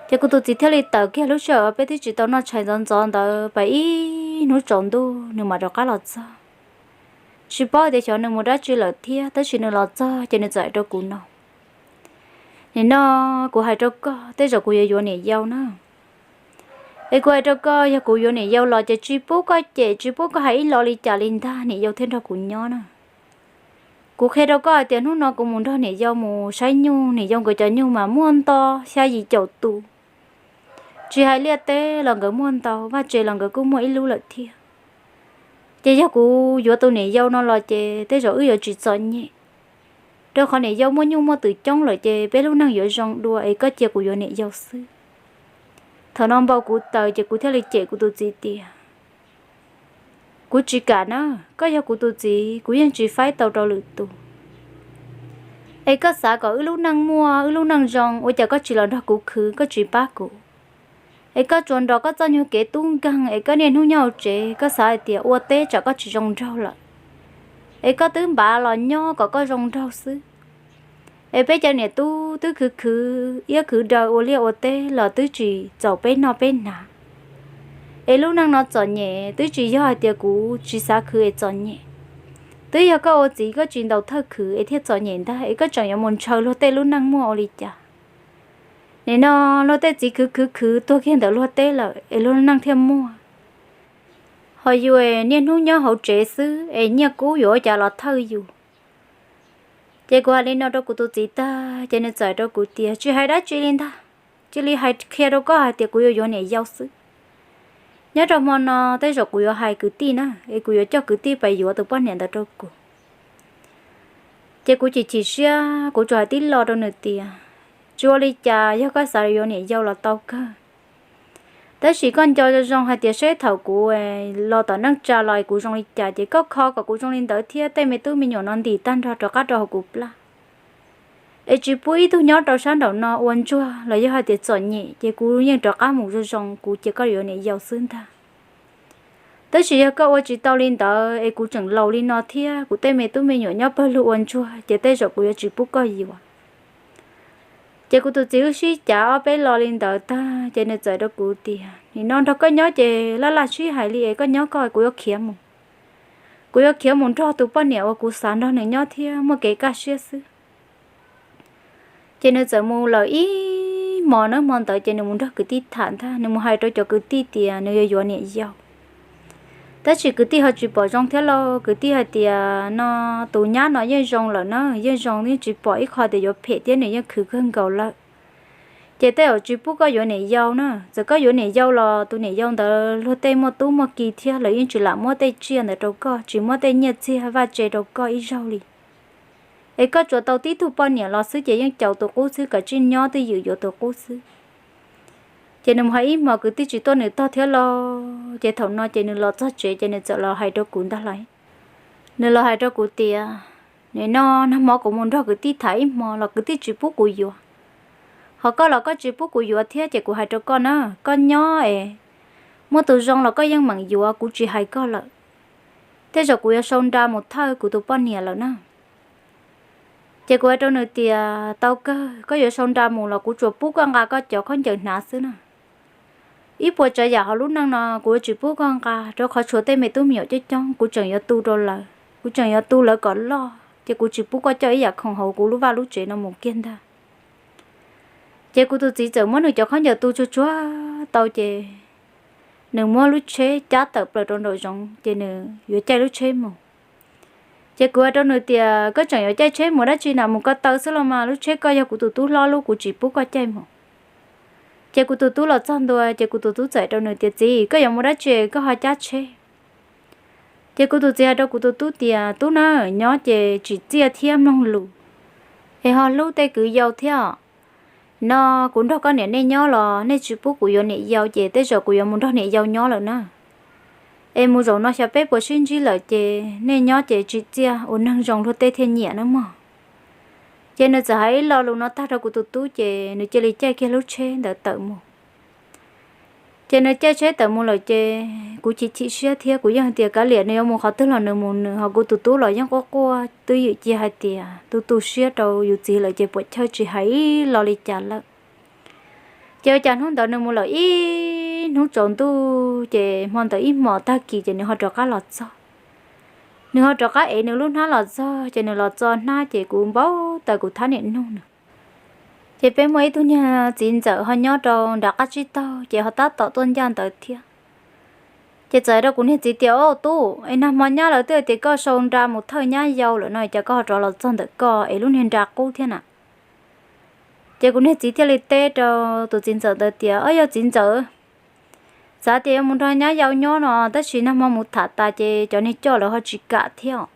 Ces kuv tus txiv thiaj li tawm kiag lub sij hawm peb twb tsis tau noj tshais ntxov ntxov ntawd pas ib hnub tsaus ntuj nws mam rov qab los txog. Tsis paub tias xyov nws mus dab tsi lawm thiab, tab sis nws los txog ces nws txawm hais rau kuv no, Nim no kuv hais rau koj, tej zaum kuv yuav yuav niam yau na. Es kuv hais rau koj, yog kuv yuav niam yau los ces tsis pub koj cem, tsis pub koj hais ib lo li cas li ntag, niam yau thiaj nrog kuv nyob na. Kuv qhia rau koj hais tias hnub no kuv mus nrog niam yau mus saib nyuj, niam yau nkawd cov nyuj mas muaj nto xya yim caum tus. Tsis hais liaj teb los nkawd muaj ntau, vaj tse los nkawd kuj muaj ib lub lawm thiab. Ces yog kuv yuav tus niam yau no los ces tej zaum wb yuav tsis txom nyem, rau qhov niam yau muaj nyuj muaj twm coob lawm ces peb lub neej yuav zoo dua es koj cia kuv yuav niam yau xwb. Thaum no npau kuv taws ces kuv thiaj li cem kuv tus txiv tias, kuv tsis kam na, koj yog kuv tus txiv kuv yeej tsis faib tau rau lwm tus. Es koj xav kom wb lub neej muaj wb lub neej zoo ua cas koj tsis los nrog kuv khwv, koj tsis pab kuv? Es koj tsuas nrog koj txoj nyuag kev tub nkeeg es koj niaj hnub nyob hauv tsev, koj xav hais tias ua teb tsam koj tsis zoo nraug lawm, es koj twb npav los nyob kom koj zoo nraug xwb. Es peb cov niam tub twb khwv khwv iab khwv daw ua liaj ua teb los twb tsis txaus peb noj peb hnav. Es lub neej no txom nyem twb tsis yog hais tias kuv tsis xav khwv es txom nyem. Twb yog koj ua txiv koj tsis ntaus thawj khwv es thiaj txom nyem ntag, es koj tseem yuav mus ntshaw luag tej lub neej muaj ua li cas? Nim no luag tej txiv khwv khwv khwv tuag kiag ntawm luag teb lawm es luag neej thiaj muaj, ho yus niaj hnub nyob hauv tsev xwb es nyiaj kub yuav ua cas los thawj yus? Ces kuv hais li no rau kuv tus txiv tag ces nws txawm rau kuv tias, tsis hais dab tsi li ntag, cia li hais qhia rau koj hais tias kuv yuav yuav niam yau xwb. Nyob rau hmo no tej zaum kuv yuav hais kwv tij na, es kuv yuav coj kwv tij pais yuav tus poj niam ntawd rau kuv. Ces kuv chim chim siab, kuv tsuas hais tib lo rau nws tias, tsis ua li cas, yog koj xav yuav niam yau los tau kawg. Tab sis koj nco zoo zoo hais tias seb thaum kuv los tom neej tsa los kuv zoo li cas, ces koj kho kom kuv zoo li ntawd thiab tej me tub me nyuam no ntim tag nrho rov qab rau hauv kuv plab. Es tsis pub ib tug nyob rau sab nraum no ua ntsuag los yog hais tias txom nyem, ces kuv yeej rov qab mus zoo zoo, kuv cia koj yuav niam yau xwb ntag. Tab sis yog koj ua tsis tau li ntawd es kuv tseem laus li no thiab kuv tej me tub me nyuam nyob pawg lug ua ntsuag, ces tej zaum kuv yuav tsis pub koj yuav. Ces kuv tus txiv wb sib cav ob peb lo li ntawd tag ces nws txawm rau kuv tias, nim no nrog koj nyob ces laj laj sib hais li es koj nyob koj, kuv yuav khiav mus. Kuv yuav khiav mus nrog tus poj niam uas kuv xav nrog nws nyob thiab muaj kev kaj siab xwb. Ces nws txawm mus lawm ib hmo na, hmo ntawd ces nws mus nrog kwv tij tham ntag, nws mus hais rau cov kwv tij tias nws yuav yuav niam yau. Tab sis kwv tij ho tsis pom zoo thiab lauj, kwv tij hais tias no tus nyab no yeej zoo lawm na, yeej zoo, yeej tsis pom ib qho tias yuav phem thiab, nws yeej khwv kawg nkaus lawm. Ces tej zaum tsis pub koj yuav niam yau na, txawm koj yuav niam yau los tus niam yau ntawd luag tej muaj tub muaj ki thiab, lawv yeej tsis lam muab tej tsiaj ntawd rau koj, tsis muab tej nyiaj txiag vaj tse rau koj ib zaug li. Es koj tsuas tau tib tug poj niam los xwb ces yeej caum tus qub xwb, kav tsij nyob twj ywm yuav tus qub xwb. Ces nws mus hais ib hmos kwv tij tsis tuaj nws tog thiab lauj, ces thaum no ces nws los txog tsev ces nws txawm los hais rau kuv ntag lauj. Nws los hais rau kuv tias, nim no nag hmo kuv mus nrog kwv tij tham ib hmo los kwv tij tsis pub kuv yuav. Ho koj los koj tsis pub kuv yuav thiab, ces kuv hais rau koj na, koj nyob es muaj tus zoo los koj yeej meem yuav, kuv tsis hais koj lawm. Tej zaum kuv yuav sau nra mus thawj kuv tus poj niam lawm na. Ces kuv hais rau nws tias, tau kawg, koj yuav sau nra mus los kuv tsuas pub koj nqa koj cov khaub ncaws hnav xwb na. Ib puas tsav yam hauv lub neej no kuv yuav tsis pub koj nqa, rau qhov tshuav tej me tub me nyuam coob coob, kuv tseem yuav tu rau lawv, kuv tseem yuav tu lawv kom loj, ces kuv tsis pub koj coj ib yam khoom hauv kuv lub vaj lub tsev no mus kiag ntag. Ces kuv tus txiv txawm muab nws cov khaub ncaws tu tsuag tsuag tau ces nws muab lub tsheb cab tawm plaws rau nraum zoov ces nws yuav caij lub tsheb mus. Ces kuv hais rau nws tias, koj tseem yuav caij tsheb mus dab tsi na, mus ko taw xwb los mas, lub tsheb koj yog kuv tus tub hlob lub, kuv tsis pub koj caij mus. Ces kuv tus tub los txog ntua ces kuv tus tub txawm rau nws tias, txiv, koj yuav mus dab tsi koj ho cab tsheb? Ces kuv tus txiv hais rau kuv tus tub tias, tub na, nyob ces tsim txiaj thiab mloog lus, es ho hlub tej kwv yau thiab. No kuv nrog koj niam nej nyob los nej tsis pub kuv yuav niam yau ces tej zaum kuv yuav mus nrog niam yau nyob lawm na. Es mus zaum no xyov peb puas sib ntsib lawm ces nej nyob ces tsim txiaj ua neeg zoo luag tej thiaj nyiam na mog. Ces nws txawm hais ib lo lus no tag rau kuv tus tub ces nws cia li caij kiag lub tsheb ntawd tawm mus. Ces nws caij tsheb tawm mus lawm ces kuv chim chim siab thiab kuv yeej hais tias kav liam nws yuav mus qhov twg los nws mus nws, ho kuv tus tub los yeej quaj quaj twj ywm cia hais tias tu tu siab rau yus txiv lawm ces puam chawj tsis hais ib lo li cas lawm. Ces ua cas hnub ntawd nws mus lawm ib hnub tsaus ntuj ces hmo ntawd ib hmos tag kis ces nws ho rov qab los txog. Nws ho rov qab ev nws lub hnab los txog ces nws los txo hnab ces kuv npau taws kuv thab niam nug nws. Ces peb muaj ib tug niag txiv ntxawm ho nyob rau nram qab tsib taug ces ho tab tom tuaj ncaj ntawd thiab. Ces txawm hais rau kuv niag txiv tias, au tub, es nag hmo nyab lawv twb tias koj sau nra mus thawj nyab yau lawm no cas koj ho rov los txog ntawm koj es lub niag nra qub thiab na? Ces kuv niag txiv thiaj li teb rau tus txiv ntxawm ntawd tias, Ob, yog txiv ntxawm, xav tias yuav mus nrog nyab yau nyob no, tab sis nag hmo mus tham tas ces cov niag coj lawv ho tsis kam thiab.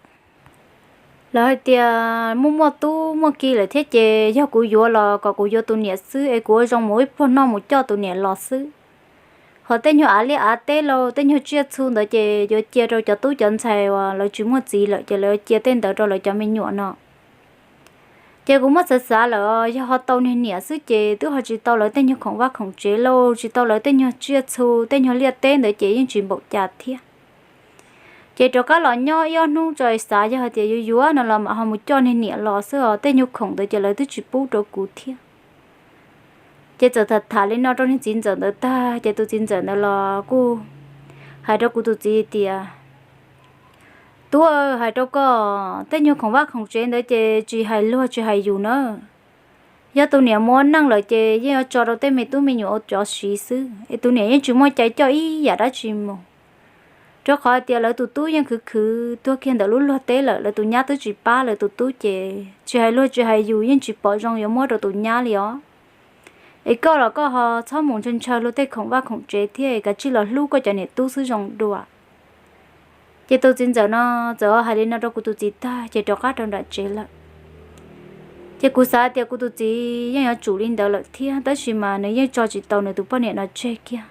Lawv hais tias muaj muaj tub muaj ki lawm thiab ces yog kuv yuav los kom kuv yuav tus niam xwb es kuv ua zoo mus ib pluag noj mus coj tus niam los xwb. Ho tej nyuag av liaj av teb lauj, tej nyuag tsiaj txhu ntawd ces yuav cia rau cov tub cov ntxhais uas lawv tsis muaj txiv lawm ces lawv cia tej ntawd rau lawv cov me nyuam no. Ces kuv muab xav xav lawm, yog ho tau niag niam xwb ces twb ho tsis tau lawv tej nyuag khoom vaj khoom tsev lauj, tsis tau lawv tej nyuag tsiaj txhu tej nyuag liaj teb ntawd ces yeej tsis npaum cas thiab. Ces rov qab los nyob ib ob hnub tso xav, yog hais tias yuav yuav no los mam ho mus coj niag niam los xwb os, tej nyuag khoom ntawd ces lawv twb tsis pub rau kuv thiab. Ces txawm tham tham li no rau niag txiv ntxawm ntawd tag ces tus txiv ntxawm ntawd los kuj hais rau kuv tus txiv tias, Tub, hais rau koj, tej nyuag khoom vaj khoom tsev ntawd ces tsis hais luag tsis hais yus na. Yog tus niam mus ua neej lawm ces yeej yuav tso rau tej me tub me nyuam ua cov siv xwb, es tus niam yeej tsis muaj cai coj ib yam dab tsi mus. Rau qhov tias lawv tus tub yeej khwv khwv tuag kiag ntawm lub luag teb lawm, lawv tus nyab twb tsis pab lawv tus tub ces tsis hais luag tsis hais yus yeej tsis pom zoo yuav muab rau tus nyab li os. Es koj los koj ho txhob mus ntshaw ntshaw luag tej khoom vaj khoom tsev thiab, kav tsij los hlub koj cov niam tub xwb zoo dua. Ces tus txiv ntxawm no txawm hais li no rau kuv tus txiv tag ces rov qab rau nram tsev lawm. Ces kuv xav tias kuv tus txiv yeej yuav tsum li ntawd lawm thiab, tab sis mas nws yeej tso tsis tau nws tus poj niam no tseg kiag.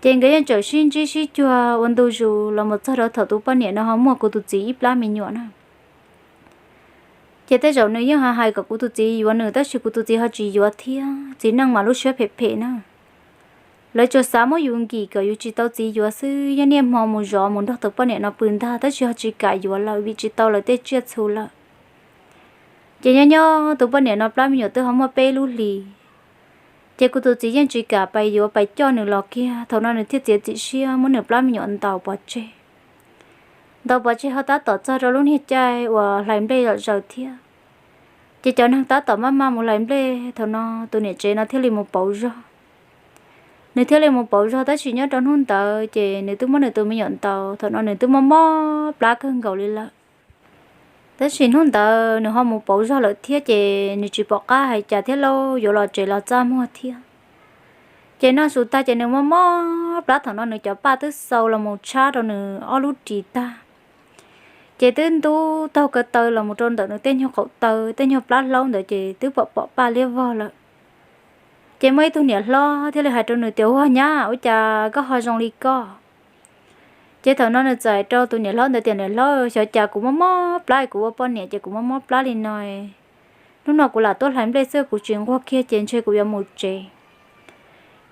Ces nkawd yeej tseem sib ntsib sib cuag ua ntu zus los mus txog rau thaum tus poj niam no ho muaj kuv tus txiv ib plab me nyuam na. Ces tej zaum nws yeej hais kom kuv tus txiv yuav nws, tab sis kuv tus txiv ho tsis yuav thiab, txiv neej mas lub siab phem phem na. Lawv tsuas xav muab yus nkim kom yus tsis tau txiv yuav xwb, yeej niaj hmo mus zov mus nrog tus poj niam no pw ntag, tab sis ho tsis kam yuav lawm vim tsis tau lawv tej tsiaj txhu lawm. Ces nyob nyob tus poj niam no plab me nyuam twb ho muaj peb lub hlis, ces kuv tus txiv yeej tsis kam pais yuav pais coj nws los kiag. Thaum no nws thiaj txiav txim siab muab nws plab me nyuam ntaus pov tseg. Ntaus pov tseg ho tab tom txog rau lub niag caij uas hlais nplej zom zaws thiab. Ces cov neeg tab tom maj maj mus hlais nplej, thaum no tus niam tsev no thiaj li mus pauv zog. Nws thiaj li mus pauv zog, tab sis nyob rau hnub ntawd ces nws twb muab nws tus me nyuam ntaus, thaum no nws twb mob mob plab kawg nkaus li lawm. Tab sis hnub ntawd nws ho mus pauv zog lawm thiab ces nws tsis pom qab hais cas thiab lauj, yuav los tsev los txaj muag thiab. Ces noj su tag ces nws mob mob plab, thaum no nws cov paj twb xau los mus tshab rau nws ob lub ris tag. Ces twb ntub taug ko taw los mus rau ntawm nws tej nyuag qaum taw, tej nyuag plab hlaub ntawd ces twb pom pom paj liab vog lawm. Ces muaj ib tug niam hlob thiaj li hais rau nws tias, Ua nyab, ua cas koj ho zoo li koj? Ces thaum no nws txawm hais rau tus niam hlob ntawd tias, Niam hlob, xyov cas kuv mob mob plab, kuv ua poj niam ces kuv mob mob plab li no. Hnub no kuv lam tuaj hlais nplej xwb, kuv tsis nquag kiag ces ntshe kuv yuav mus tsev.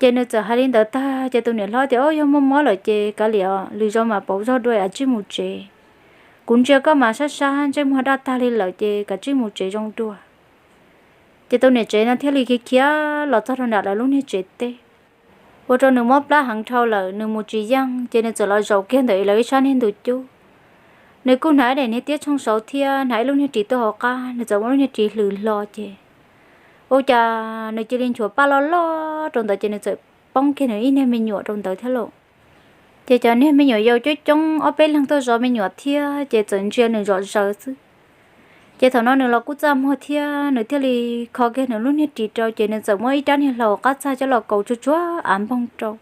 Ces nws txawm hais li ntawd tag ces tus niam hlob tias, Au, yog mob mob lawm ces kav liam, lwm zaus mam pauv zog dua es tsij mus tsev. Kuv ntsia koj mas sab sab ntsej muag daj tag li lawm ces kav tsij mus tsev zoo dua. Ces tus niam tsev no thiaj li khiav khiav los txog rau nram lawv lub niag tsev teb, ua rau nws mob plab heev dhau lawm, nws mus tsis yeej ces nws txawm los zaum kiag ntawm lawv ib sab niag ntug cub. Nws kuj hnav ib daim niag tiab tshooj saud thiab hnav ib lub niag ris tuaj hauv qab, nws txawm muab lub niag ris hlwv hlo ces ua cas nws cia li nchuav paj loj loj rau ntawd ces nws txawm poob kiag nws ib niag me nyuam rau ntawd thiab lauj. Ces cov niag me nyuam yaus coob coob ob peb leeg tuaj zov me nyuam thiab ces txawm ntsia nws zom zaws xwb. Ces thaum no nws los kuj txaj muag thiab, nws thiaj li kho kiag nws lub niag ris rau ces nws txawm muab ib rab niag hlau qab txag coj los kaus tsuag tsuag av npoog rau.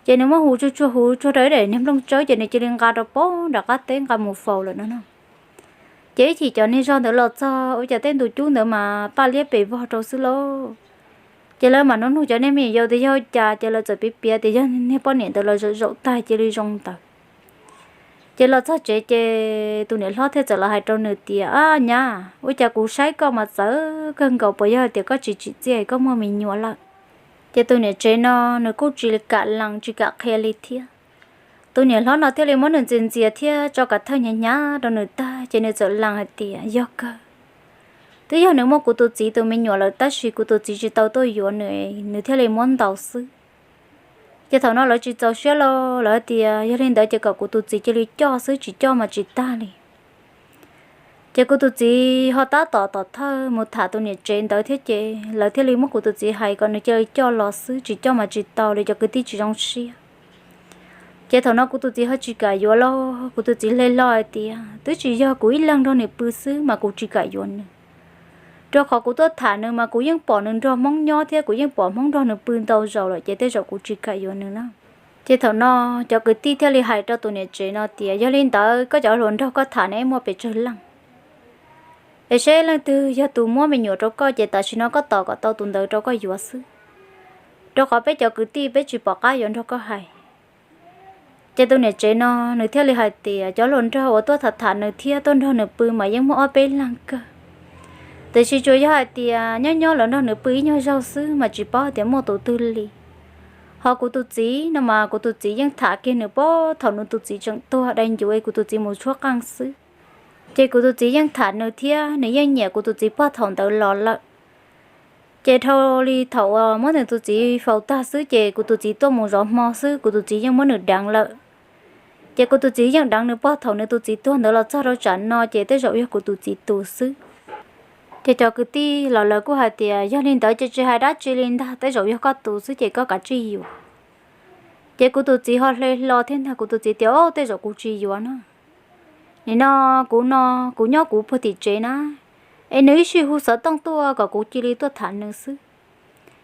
Ces nws muab hu tsuag tsuag hu tsuag rau ib daim niag nplooj tsawb ces nws cia li nqa rau pem nram qab teb nqa mus faus lawm no no. Ces ib chim cov niag zog ntawd los txog ua cas tej ntug cub ntawd mas paj liab pes vog rau xwb lauj. Ces lawv mam nug nug cov niag me nyuam yaus tias yog cas ces lawv txawm piav piav tias yog niag poj niam ntawd los zaum zaum tag cia li zoo ntawd. Ces los txog tsev ces tus niam hlob thiaj txawm los hais rau nws tias, Ab nyab, ua cas kuv saib koj mas txawv kawg nkaus, puas yog tias koj tsis tsim txiaj koj muaj me nyuam lawm? Ces tus niam tsev no nws kuj tsis kam lees tsis kam qhia li thiab. Tus niam hlob no thiaj li muab nws ntxias ntxias thiab tso kav thawj hnyav hnyav rau nws tag ces nws txawm lees hais tias, Yog kawg, twb yog nws muaj kuv tus txiv tus me nyuam lawm tab sis kuv tus txiv tsis tau tuaj yuav nws, nws thiaj li muab ntaus xwb. Ces thaum no lawv tsis txaus siab los lawv tias, Yog li ntawd ces kom kuv tus txiv cia li coj xwb, tsis coj mas tsis tag li. Ces kuv tus txiv ho tab tom tom thawj mus tham tus niam tsev ntawd thiab ces lawv thiaj li muab kuv tus txiv hais kom nws cia li coj los xwb, tsis coj mas tsis tau li, cov kwv tij tsis zoo siab. Ces thaum no kuv tus txiv ho tsis kam yuav los, kuv tus txiv hle hlo hais tias, Twb tsis yog kuv ib leeg nrog nws pw xwb mas kuv tsis kam yuav nws. Rau qhov kuv tuaj tham nws mas kuv yeej pom nws nrog Hmoob nyob thiab kuv yeej pom Hmoob nrog nws pw ntau zaus lawm ces tej zaum kuv tsis kam yuav nws na. Ces thaum no cov kwv tij thiaj li hais rau tus niam tsev no tias, yog li ntawd koj cov hluas nraug koj tham ne muaj pes tsawg leej, es seb leej twg yog tus muab me nyuam rau koj ces tam sim no koj tos kom tau tus ntawd rau koj yuav xwb, rau qhov peb cov kwv tij peb tsis pom qab yuav nrog koj hais. Ces tus niam tsev no nws thiaj li hais tias cov hluas nraug uas tuaj tham tham nws thiab tuaj nrog nws pw mas yeej muaj ob peb leeg kawg, tiam sis tsuas yog hais tias nyob nyob los nrog nws pw ib nyuag zaug xwb mas tsis paub hais tias muaj tus twg li. Ho kuv tus txiv no mas kuv tus txiv yeej tham kiag nws puag thaum nws tus txiv tseem tuag dai ncuv es kuv tus txiv mus tshuab qeej xwb. Ces kuv tus txiv yeej tham nws thiab nws yeej nyiam kuv tus txiv puag thaum ntawd los lawm. Ces dhau li thaum uas muab nws tus txiv faus tag xwb ces kuv tus txiv tuaj mus zov hmo xwb kuv tus txiv yeej muab nws deev lawm. Ces kuv tus txiv yeej deev nws puag thaum nws tus txiv tuag ntawd los txog rau tsam no ces tej zaum yog kuv tus txiv tus xwb. Ces cov kwv tij los lawv kuj hais tias yog li ntawd ces tsis hais dab tsi li ntag, tej zaum yog koj tus xwb ces koj kav tsij yuav. Ces kuv tus txiv ho hle hlo thiab ntag, kuv tus txiv tias o tej zaum kuv tsis yuav na. Nim no kuv no kuv nyob kuv puag tim tsev na, es nws ib sij hu xov tooj tuaj kom kuv cia li tuaj tham nws xwb.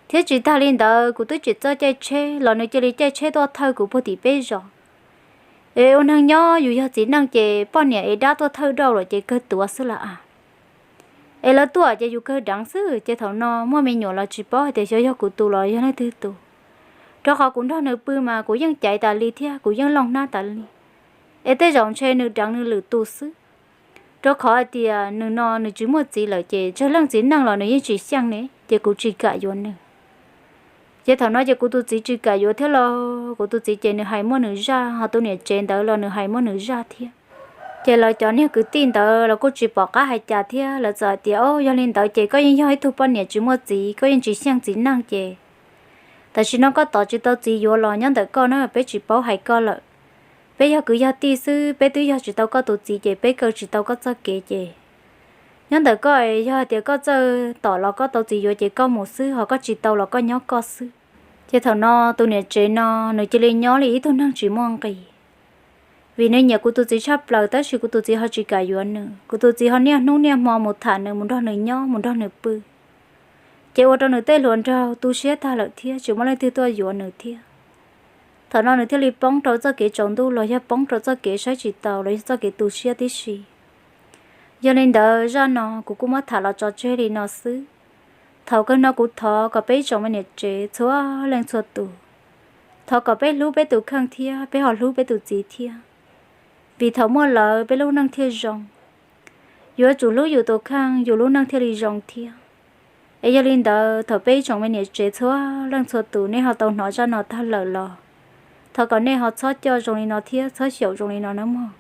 Thiab tsis tag li ntawd kuv twb tsim txoj caij tsheb los nws cia li caij tsheb tuaj thawj kuv puag tim peb zos. Es ua neeg nyob yus yog txiv neej ces poj niam es dab tuaj thawj dauj lawm ces kawg tuav xwb las as. Es lawv tuaj ces yus kawg deev xwb ces thaum no muaj me nyuam los tsis paub hais tias xyov yog kuv tus los yog leej twg tus. Rau qhov kuv nrog nws pw mas kuv yeej caiv tas li thiab kuv yeej looj hnab tas li. Es tej zaum ntshe nws deev nws lwm tus xwb. Rau qhov hais tias nws no nws tsis muaj txiv lawm ces tsawg leej txiv neej los nws yeej tsis xyeej ne ces kuv tsis kam yuav nws. Ces thaum no ces kuv tus txiv tsis kam yuav thiab los kuv tus txiv ces nws hais muaj nws zaj, ho tus niam tsev ntawd los nws hais muaj nws zaj thiab. Ces lawv cov niag kwv tij ntawd los kuj tsis pom qab hais cas thiab, lawv txawm hais tias o yog li ntawd ces koj yeej yog ib tug poj niam tsis muaj txiv, koj yeej tsis xyeej txiv neej ces tam sim no koj tos tsis tau txiv yuav los nyob ntawm koj na, peb tsis paub hais koj lawm. Peb yog kwv yog tij xwb, peb twb yog tsis tau koj tus txiv ces peb kaw tsis tau koj txoj kev ces nyob ntawm koj, yog hais tias koj txawj tos los koj tau txiv yuav ces koj mus xwb, ho koj tsis tau los koj nyob koj xwb. Ces thaum no tus niam tsev no nws cia li nyob li ib tug neeg tsis muaj nqis, vim nws nyiam kuv tus txiv tshaj plaws tab sis kuv tus txiv ho tsis kam yuav nws. Kuv tus txiv ho niaj hnub niaj hmo mus tham nws, mus nrog nws nyob, mus nrog nws pw, ces ua rau nws tej hluas nraug tu siab tag lawm thiab tsis muaj leej twg tuaj yuav nws thiab. Thaum no nws thiaj li poob rau txoj kev tsaus ntuj los yog poob rau txoj kev saib tsis taus los yog txoj kev tu siab tib si. Yog li ntawd zaj no kuv kuj muab tham los tso tseg li no xwb. Thaum kawg no kuv thov kom peb ib tsoom me niam tsev txhua leej txhua tus, thov kom peb hlub peb tus kheej thiab peb ho hlub peb tus txiv thiab, vim thaum muaj lawv peb lub neej thiaj zoo. Yuav tsum hlub yus tus kheej yus lub neej thiaj li zoo thiab. Es yog li ntawd thaum peb ib tsoom me niam tsev txhua leej txhua tus nej ho tau hnov zaj no tag lawm los thov kom nej ho txhob coj zoo li no thiab txhob xyaum zoo li no nawb mog.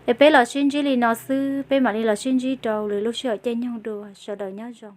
Es peb los sib ntsib li no xwb, peb mam li los sib ntsib rau lwm lub sij hawm caij nyoog dua, sawv daws nyob zoo.